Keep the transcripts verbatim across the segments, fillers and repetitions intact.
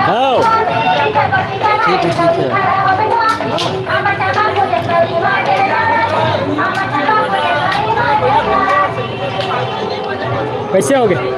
हाँ। ठीक है, ठीक है। कैसे हो गए?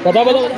बता, बता, बता।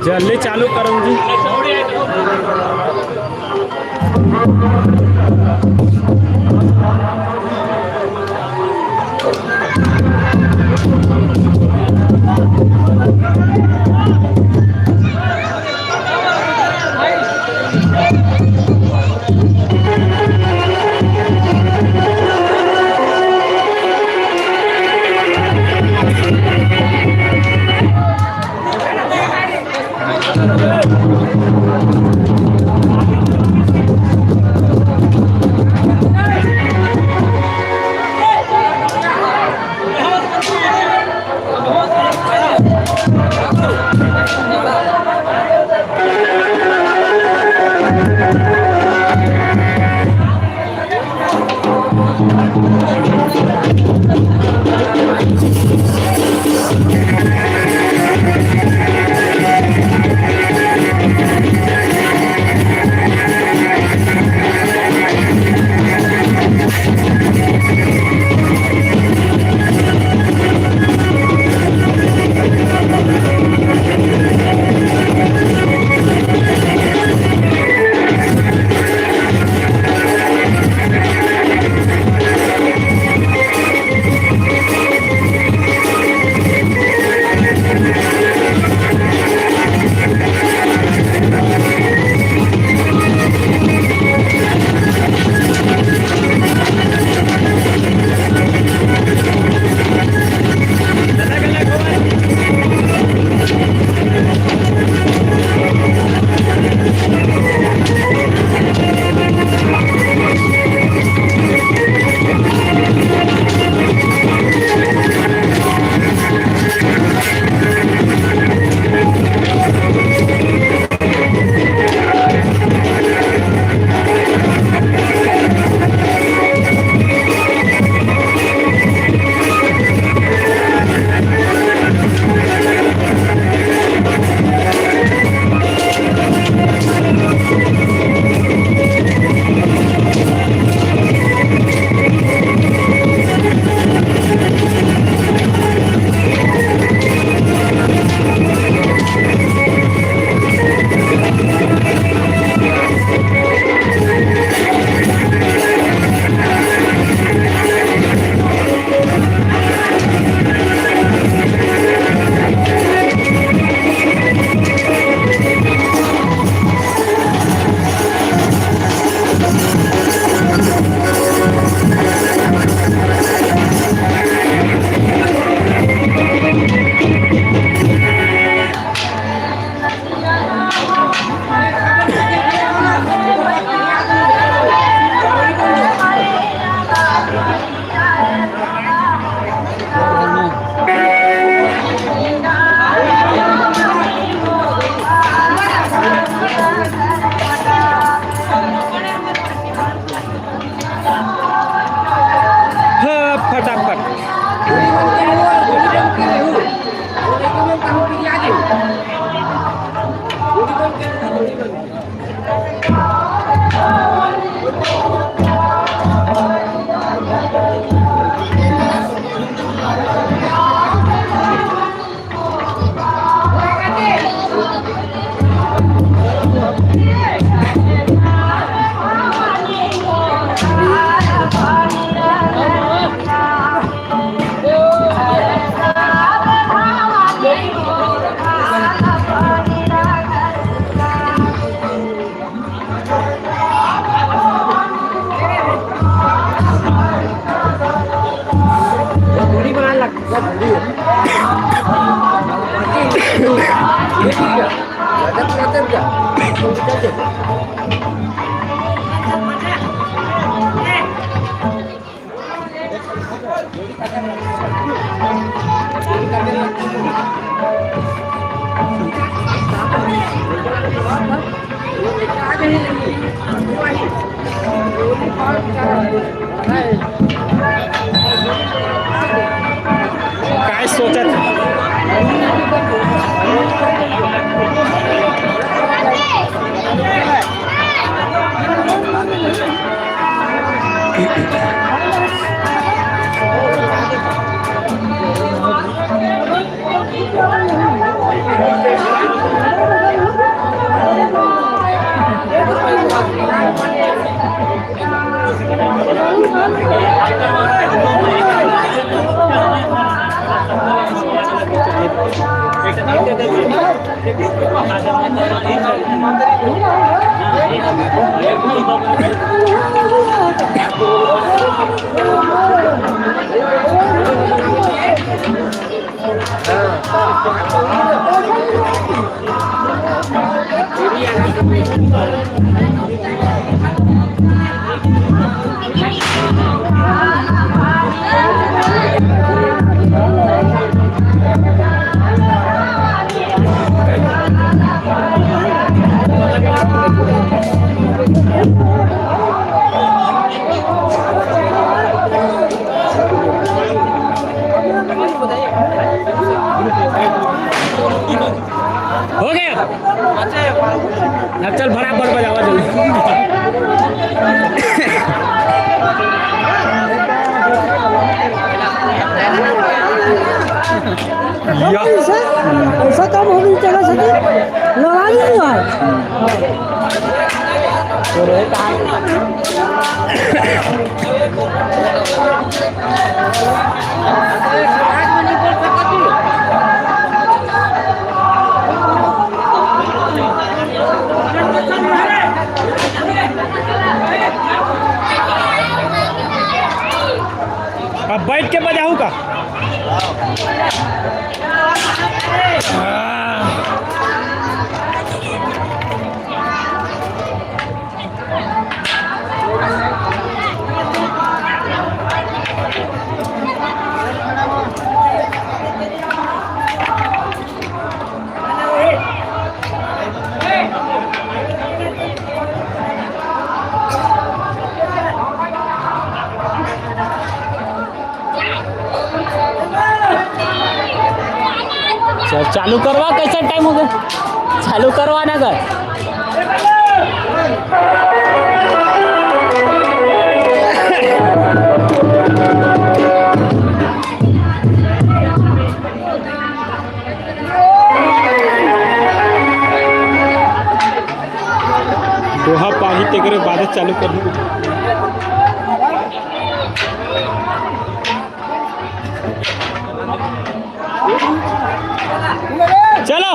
जल्दी चालू करो जी। हाँ, फटाफट। काय सोचत? हो गया। अब चल, फटाफट बजावा जल्दी। या। ऐसा, ऐसा काम हो गया, चला सके, लड़ा नहीं हुआ है। अब बैठ के बजाऊ का? चल, चालू करवा, कैसा टाइम हो गया? चालू करवा ना कर। दोहा पाही तेकरे बाद चालू करहूँ। चलो।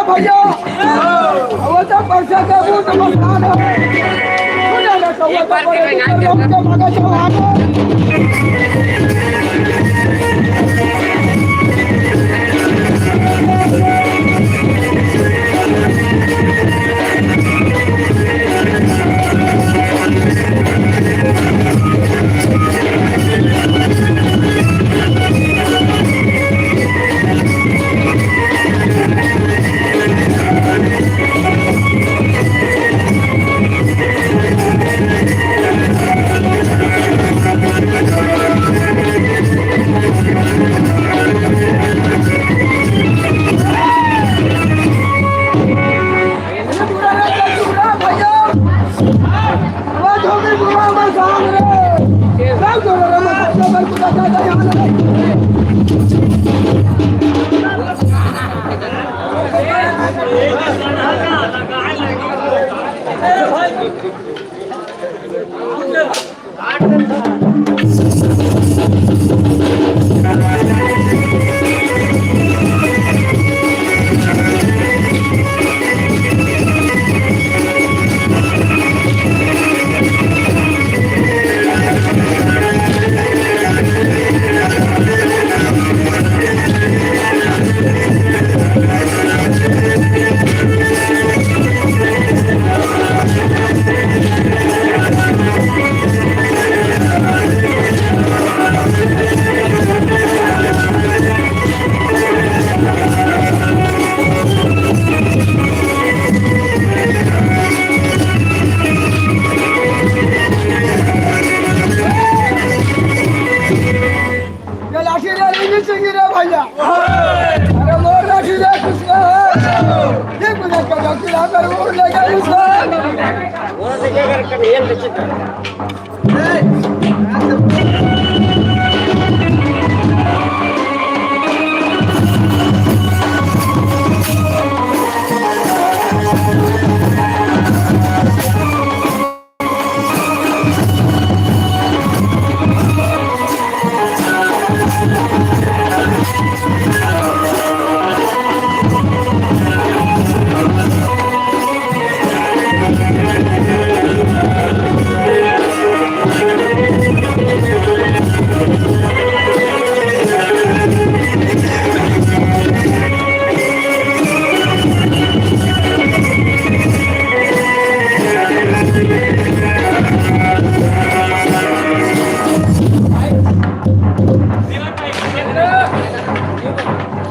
भैया, वो तो पैसा का वो तो मसान है। सुने ना, तो वो तो बड़े ऊपर लोग के मगज में आ गए। ये लाठी ले लेंगे चंगी रे भैया। अरे मोर लाठी ले कुछ ना। ये कुछ का डॉक्टर आ कर मोर ले गया कुछ ना।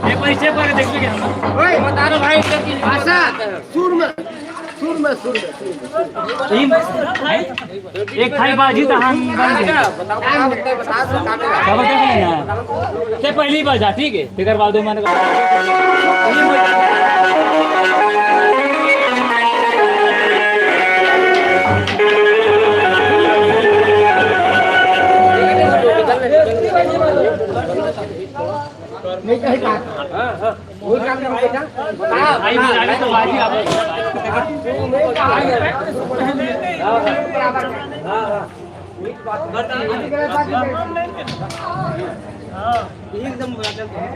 ये परिचय पर देखिए क्या? ओए, बता दो भाई, आशा, सुर में, सुर में, सुर में, सुर में। तीन, हैं? एक थाई बाजी तो हम बन गए। बताओ, बताओ, बताओ, बताओ, बताओ। खबर क्या है? ते पहली बार जा, ठीक है? तेकर बाद मैंने कहा, आई बजा के तो बाजी आप। एकदम मजा चलता है।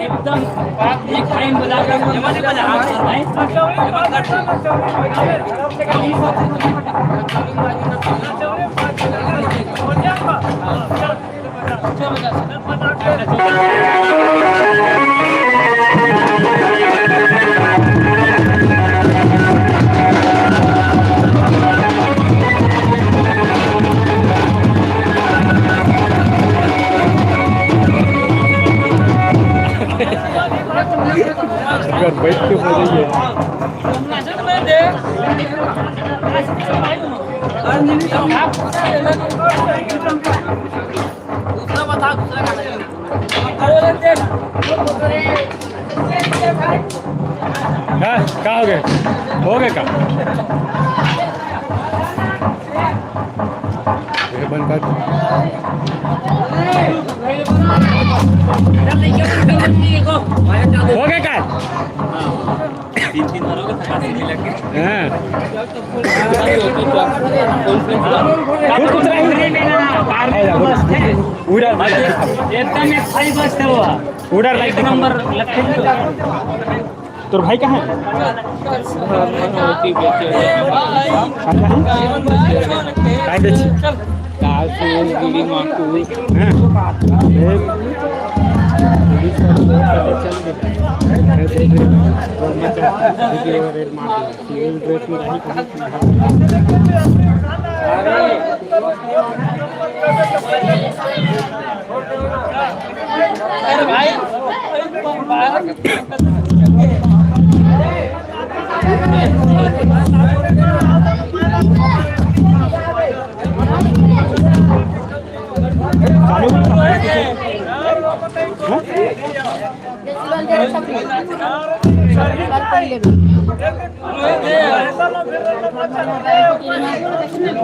एकदम एक टाइम बजा के मजा आ रहा है। अगर बैठ के बोलेंगे। दूसरा बता, दूसरा गाना। का, का हो गए? हो गए का? ये बंद कर। हो गए का? तीन तीन बार हो गया, थकासी नहीं लगी। हाँ। फुल कुछ नहीं। उड़ा भाई। एकदम एक भाई बस है वो। उड़ा एक लाइट दिखा। नंबर लगते हैं। तोर भाई कहाँ है? काय बेची? दाल, चूल, बीड़ी, माकू। हाँ। ए,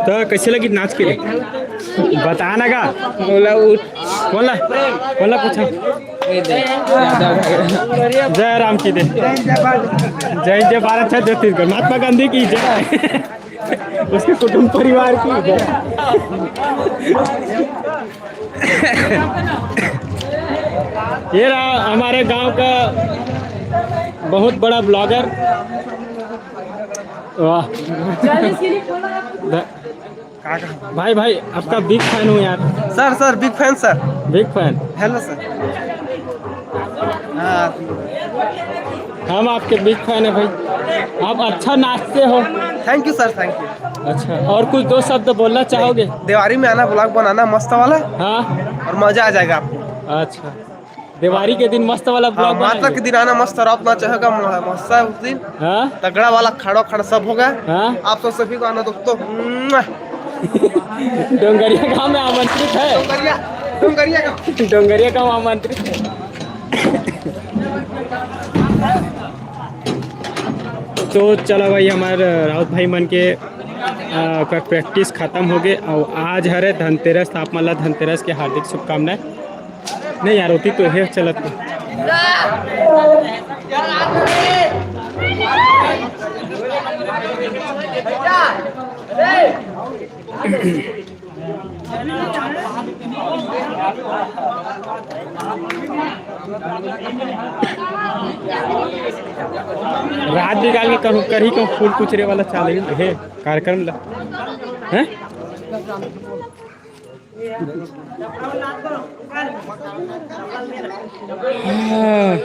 तो कैसे लगी नाच के लिए? बता ना का? बोला उठ। कौन ला? कौन ला पूछा? जय राम की दे। जय जय भारत, जय छत्तीसगढ़, महात्मा गांधी की जय। उसके कुटुंब परिवार की जय। ये रहा हमारे गांव का बहुत बड़ा ब्लॉगर। वाह। ध-, भाई, भाई, आपका बिग फैन हूँ यार। Sir, sir, big fan sir. Big fan. Hello sir. हाँ। हम आपके बिग फैन है भाई, आप अच्छा नाचते हो। Thank you sir, thank you. अच्छा, और कुछ दो शब्द बोलना चाहोगे? दिवाली में आना, ब्लॉग बनाना मस्त वाला। हाँ। और मजा आ जाएगा आपको। अच्छा, दिवाली के दिन मस्त वाला ब्लॉग। हाँ, माता के दिन आना मस्त, रात नाच होगा, म-, मस्त है उस दिन। हाँ। तगड़ा वाला खड़ो खड़ सब होगा। हाँ। आप सब सभी को आना दोस्तों। डोंगरिया गांव में आमंत्रित है। डोंगरिया, डोंगरिया गांव। डोंगरिया गांव आमंत्रित है। तो चला भाई, हमारे राउत भाई मन के, आ, का प्रैक्टिस खत्म हो गए और आज हरे धनतेरस, तो आप मन ला धनतेरस के हार्दिक शुभकामनाएं। नहीं यार, होती तो है चलत को। रात बिगाड़ के कहूँ करही कहूँ फूल कुचरे वाला चालू हे कार्यक्रम ला, हैं? हाँ।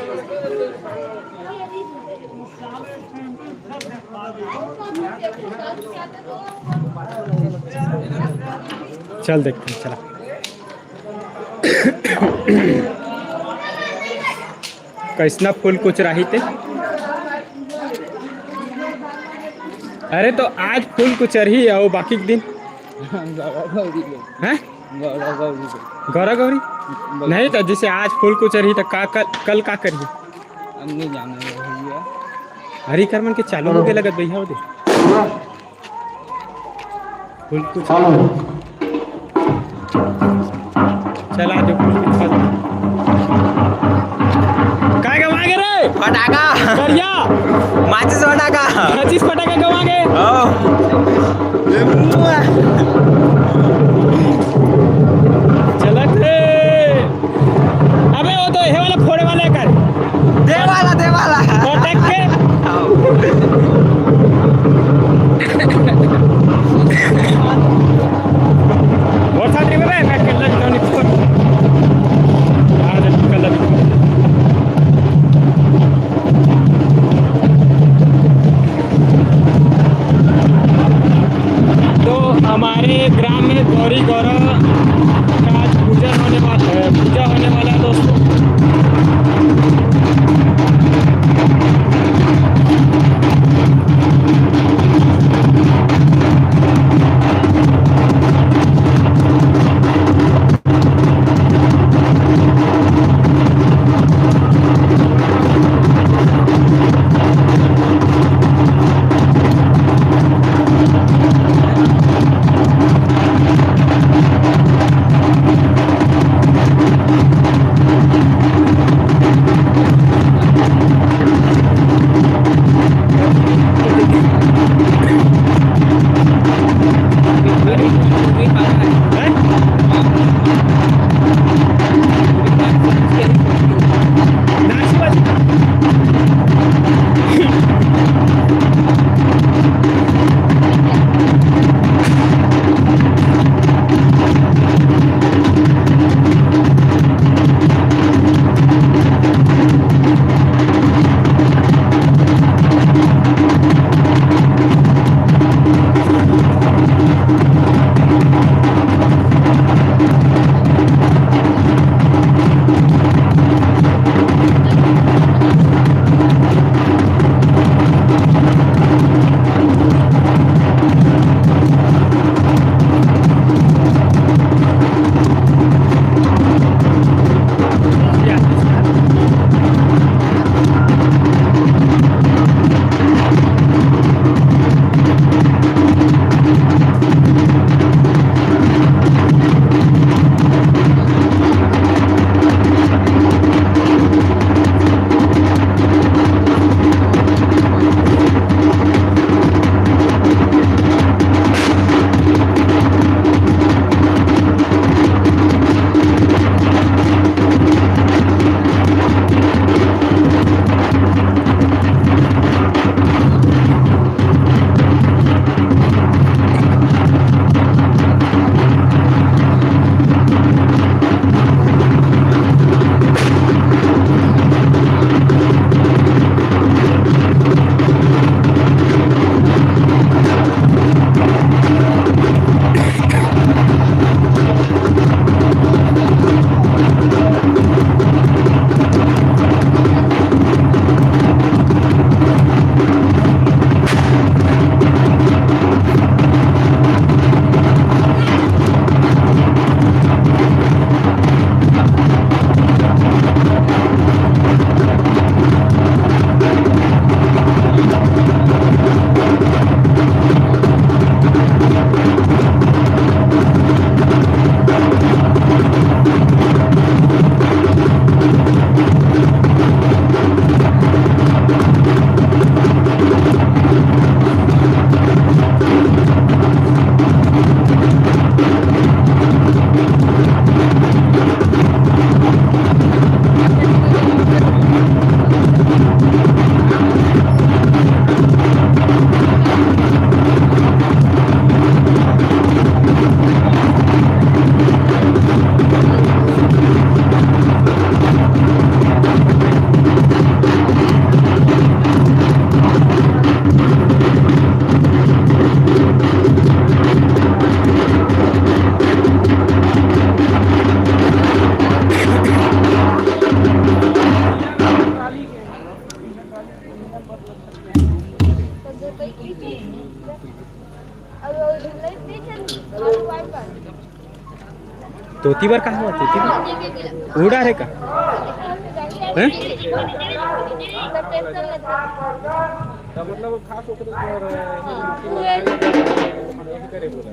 चल देखते हैं, चला। कैसना फूल कुचराही ते? अरे तो आज फूल कुचरही अउ बाकी के दिन? गौरा गौरी के। हैं? गौरा गौरी के। गौरा गौरी? बस। नहीं तो जैसे आज फूल कुचरही तो का कल, कल का करही? हम नहीं जाने भैया। हरी करमन के चालू हो गए लगत भैया, वो दे। फूल कुछ। चला जो फूल कुछ। काय गवा गे रे? फटाका। करिया। माचिस फटाका। माचिस फटाका गवा गे। ओ। चलत रे। अबे वो तो हे वाला फोड़े वाला है कर। दे वाला, दे वाला। पटक के। आओ। और साथ में मैं, मैं अकेला जाऊँ नहीं। आज अकेला भी। तो हमारे ग्राम में गौरी गौरा का आज पूजन होने वाला है, पूजा होने वाला है दोस्तों। ओती बर कहाँ होती थी? उड़ा रे का? हैं? मतलब खास ओकरे बर, अ, करे बोला।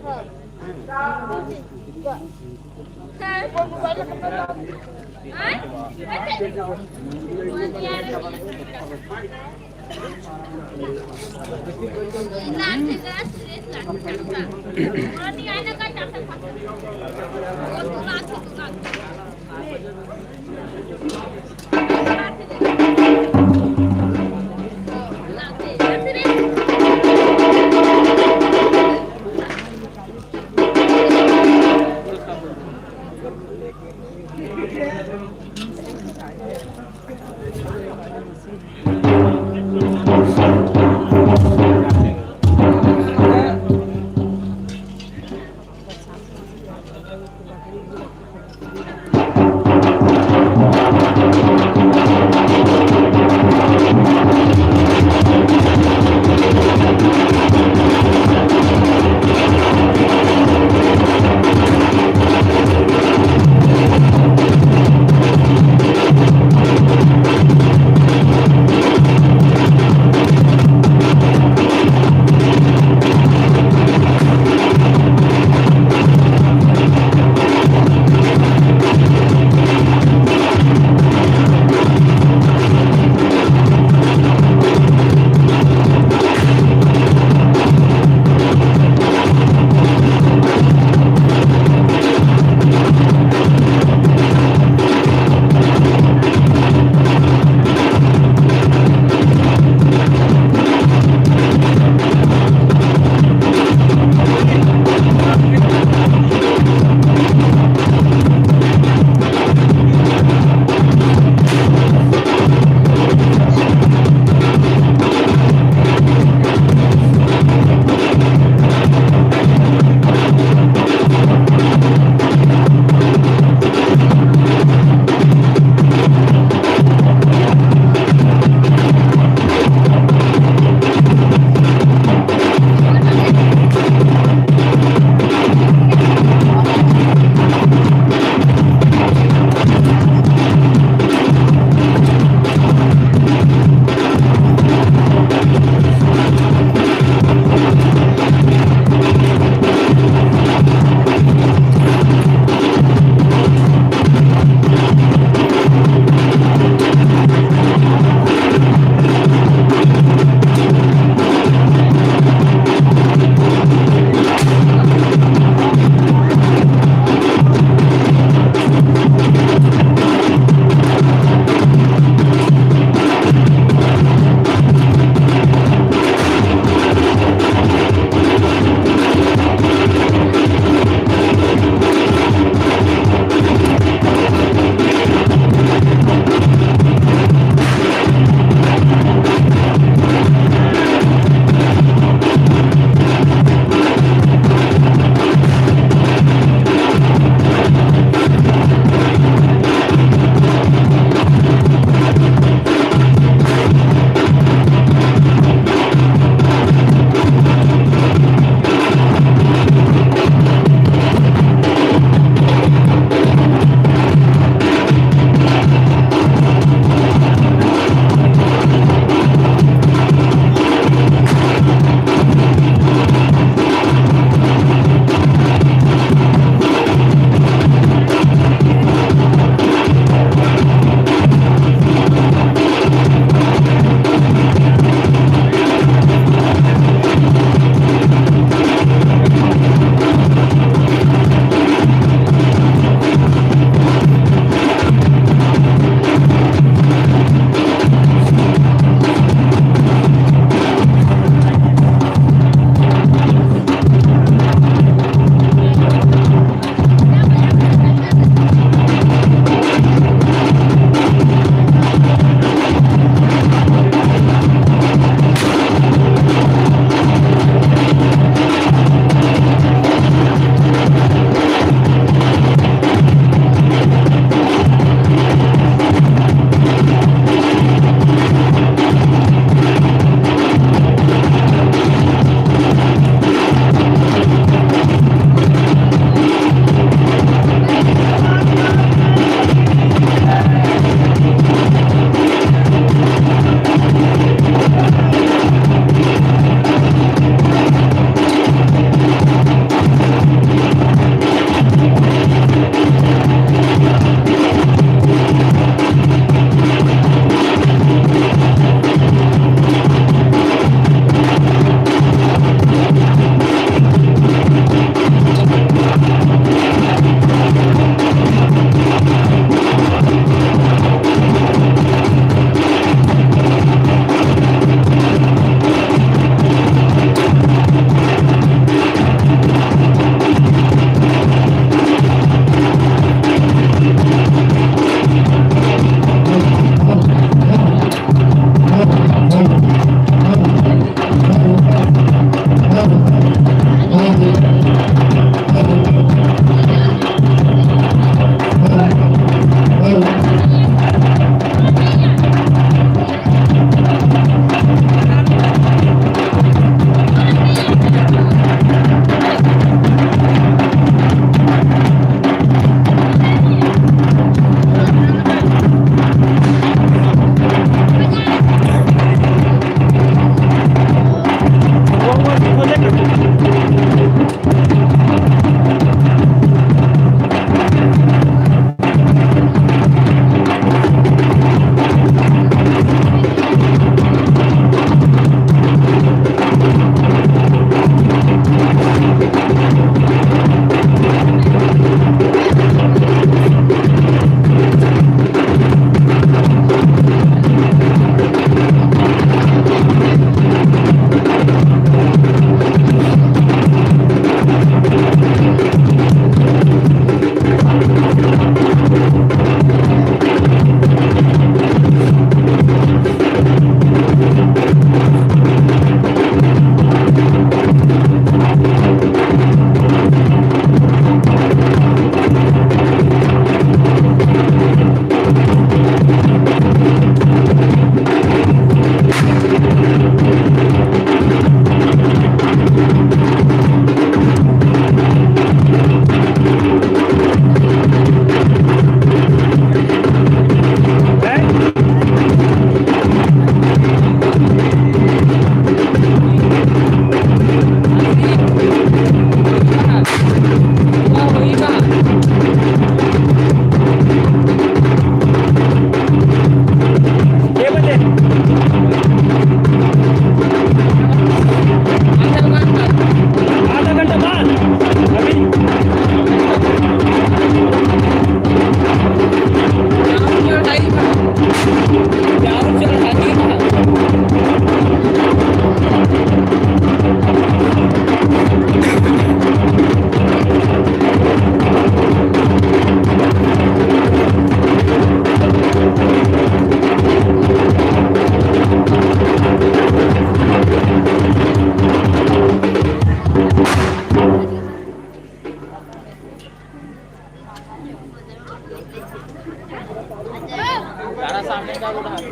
सारा सामने का रोड है।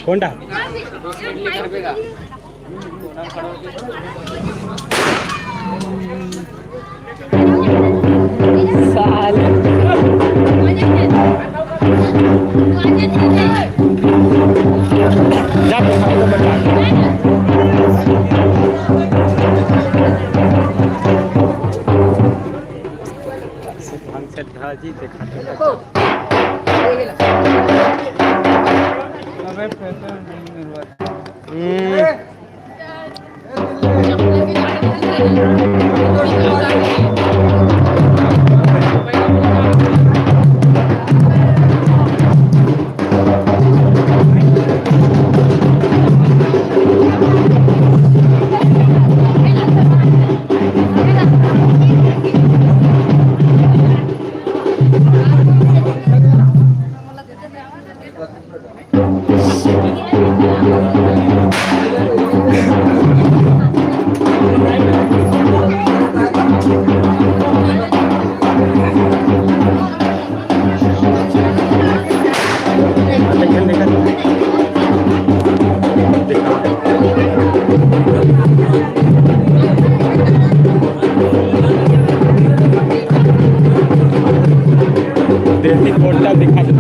कोणता? दो सौ मीटर पे का। साले। जा, शुभांग चड्ढा जी देखा। अबे, पैसा नहीं मिलवा। हम्म। देसी पोस्टर दिखा दे।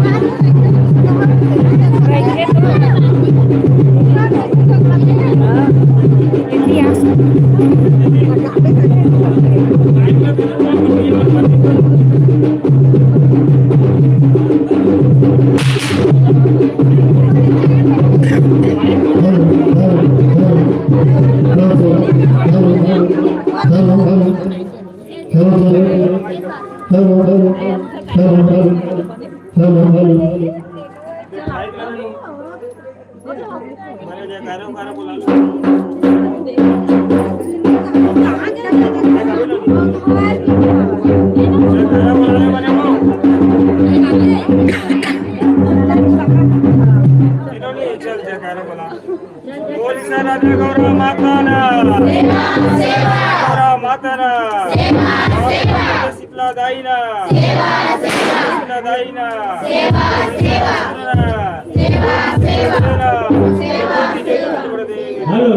बोल सर, राधे गौरा माता ना। गौरा माता ना। शीतला दाई ना। शीतला दाई ना। हेलो।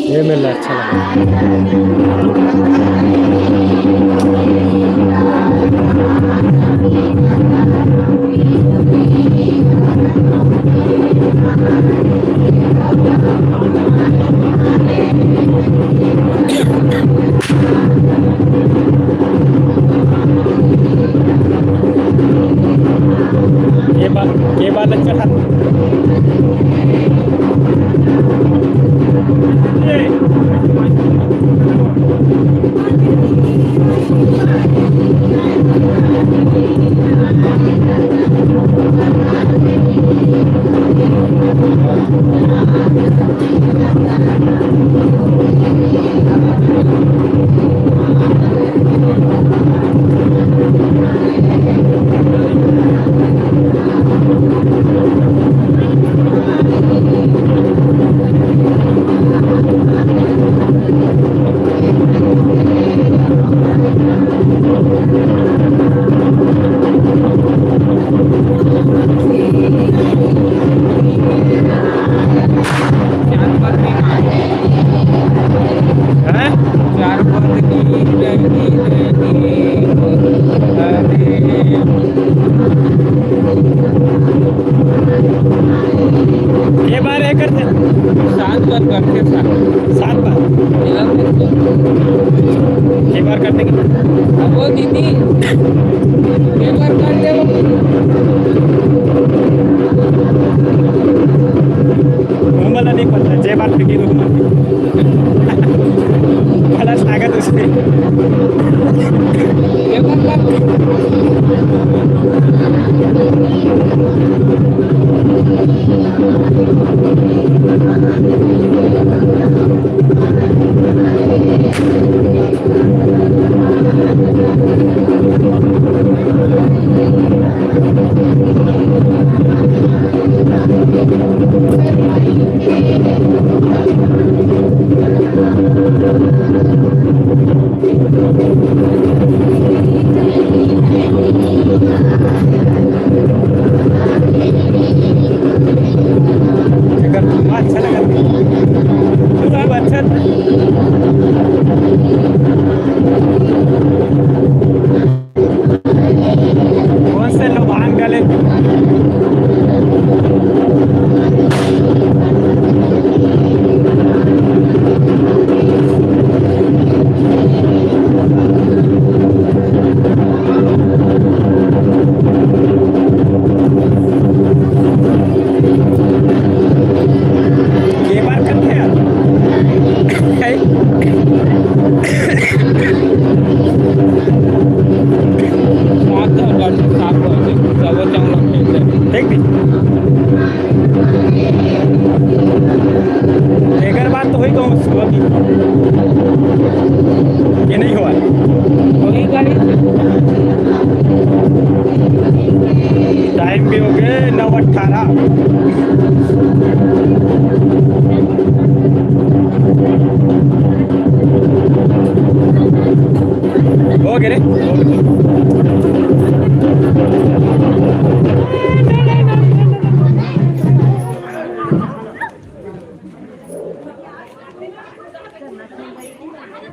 ये मेला अच्छा लगा। ये बात, ये बात अच्छा था। हैं? चार पद की टंगी टंगी। अरे। के बार ये करथे? सात बार करथे, सात। सात बार? के बार करथे? के बार करथे कि? अब वो दीदी, के बार करथे वो? वो वाला नहीं पता, जे बार फेंकी तो गलत लागत उसके। अच्छा लगा। अच्छा। कौन से लोग भांग डाले? ये बार करते हैं। सात हजार सात सौ, चलो, चलो, ठीक है। एकर बाद तो होई कहूँ सुबह की। ये नहीं हुआ। होई गाड़ी। टाइम भी हो गए नौ अठारह। हो गए रे।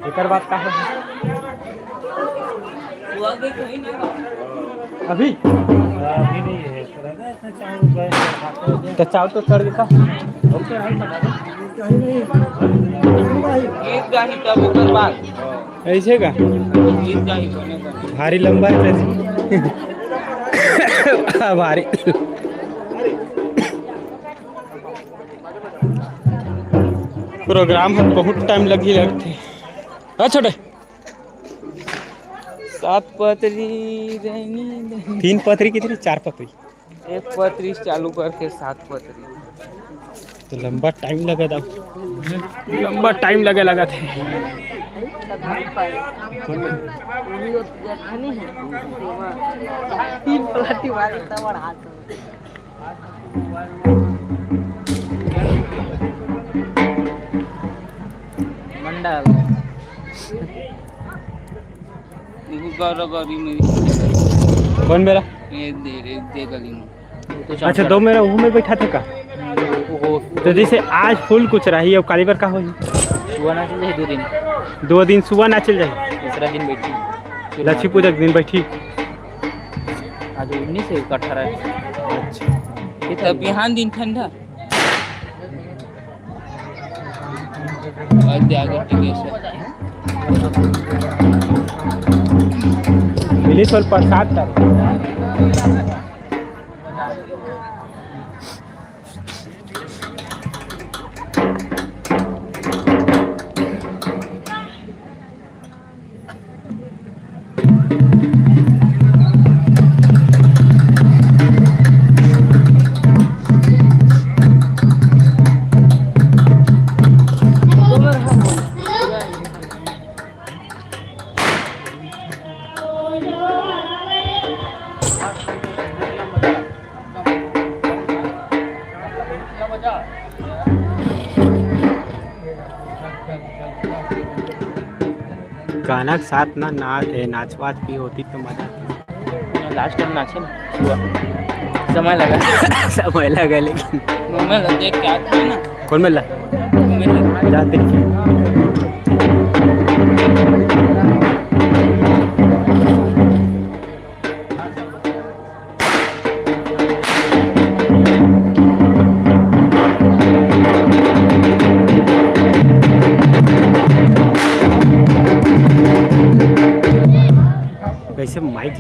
एकर बाद का है? अभी? अभी नहीं है, तो चावल तो चढ़ गया। गीत गाही तब ओकर बाद। ऐसे का? गीत गाही कोने कोने। भारी लंबा है तेजी। भारी। प्रोग्राम ह बहुत टाइम लगी लगथे। हाँ छोटे। सात पतरी रहनी। तीन पतरी कितनी? चार पतरी। एक पतरी चालू करके सात पतरी। तो लंबा टाइम लगे था। लंबा टाइम लगे लगा थे। तीन पलाटी मारे तब हाथ। मंडल। गौरव गौरी मेरी। कौन मेरा? ये दे रे, दे गली में। तो अच्छा, दो मेरा वो में बैठा था का? वो तो जैसे आज फुल कुछ रही, अब काली बार का होई? सुबह ना चल जाए दो दिन। दो दिन सुबह ना चल जाए। तीसरा दिन बैठी। लक्ष्मी पूजा के दिन बैठी। आज उन्नीस है, अठारह है। अच्छा। ये तो बिहान दिन ठंडा। आज दे आगे टिकेश है। मिली थोड़ा प्रसाद कर। गाना के साथ ना, ना, ए, नाच वाच भी होती तो मजा आता। लास्ट टाइम नाचे ना, हुआ। समय लगा। समय लगा लेकिन। मैं देख के आता है ना। कौन मिला? मैं जाते।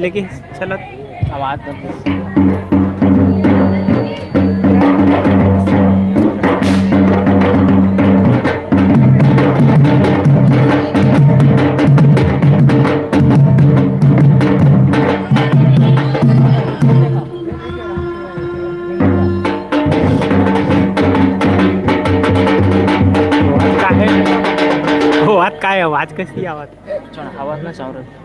लेके चलत आवाज कर। आवाज का है? वो आवाज का है? आवाज कैसी आवाज? छोड़, आवाज ना चाव रही।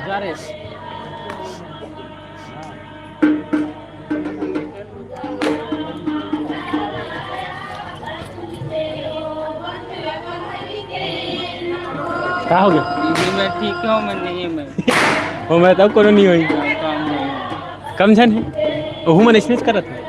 जा रे। का हो गया? मैं ठीक हूँ, मैं नहीं, मैं वो मैं तब कोनो नहीं होई। काम नहीं है। कम झन है। ओहू मन इसने करत है।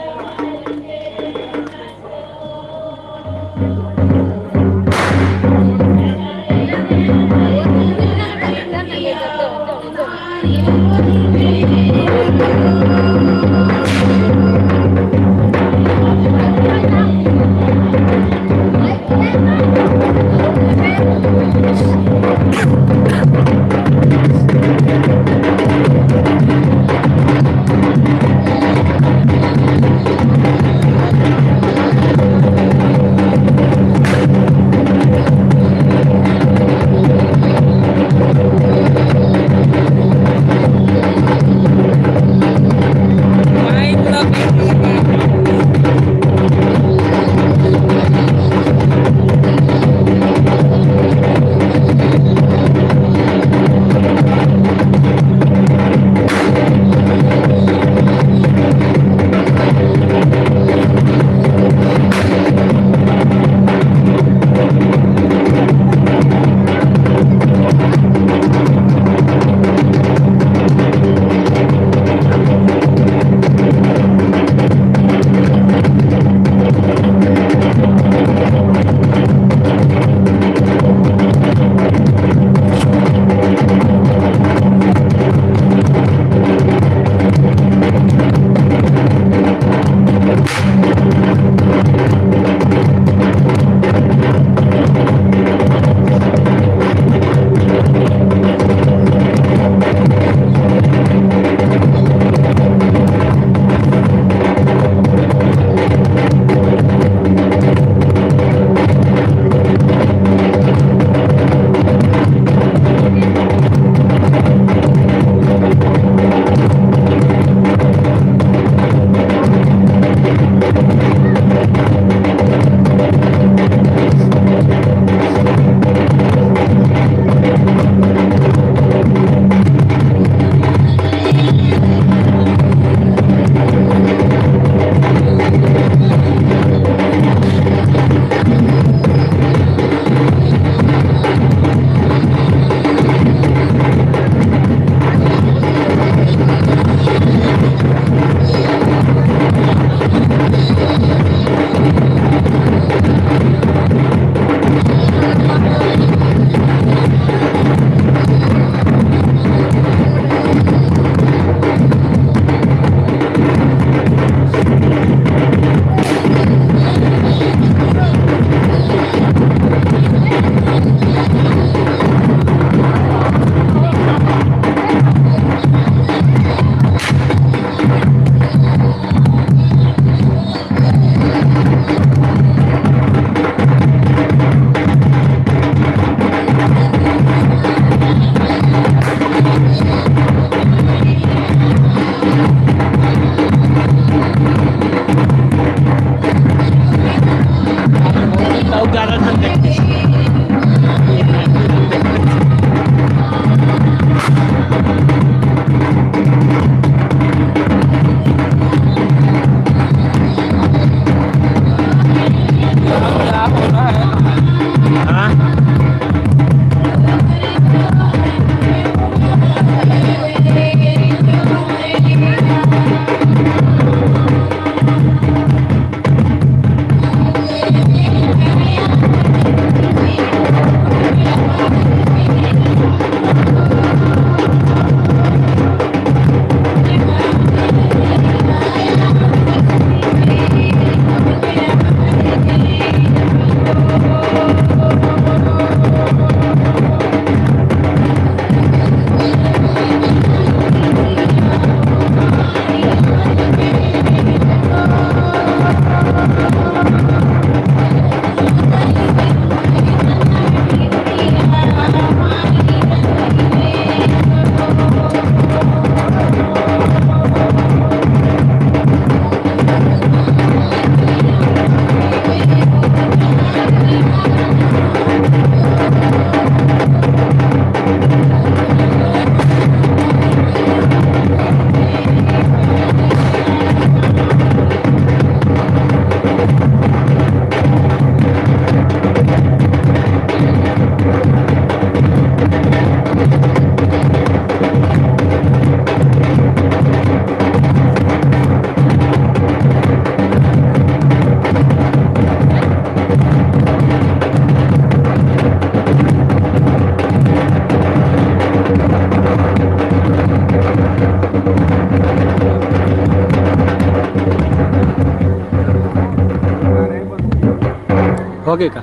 OK का?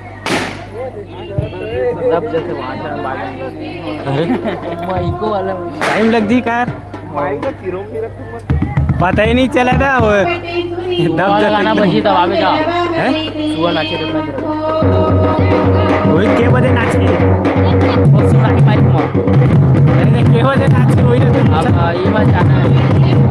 सब जैसे वहाँ से बात अरे, माइको वाला। टाइम लग जी कार। पता ही नहीं चला था वो। दब वाला गाना दब बजी तब आवे जा। हैं? सुअर नाचे तो मैं तेरा। वही के बजे नाची? वो सुना के माइक में। अरे, के बजे नाची वही ना। अब ये बात जाना है।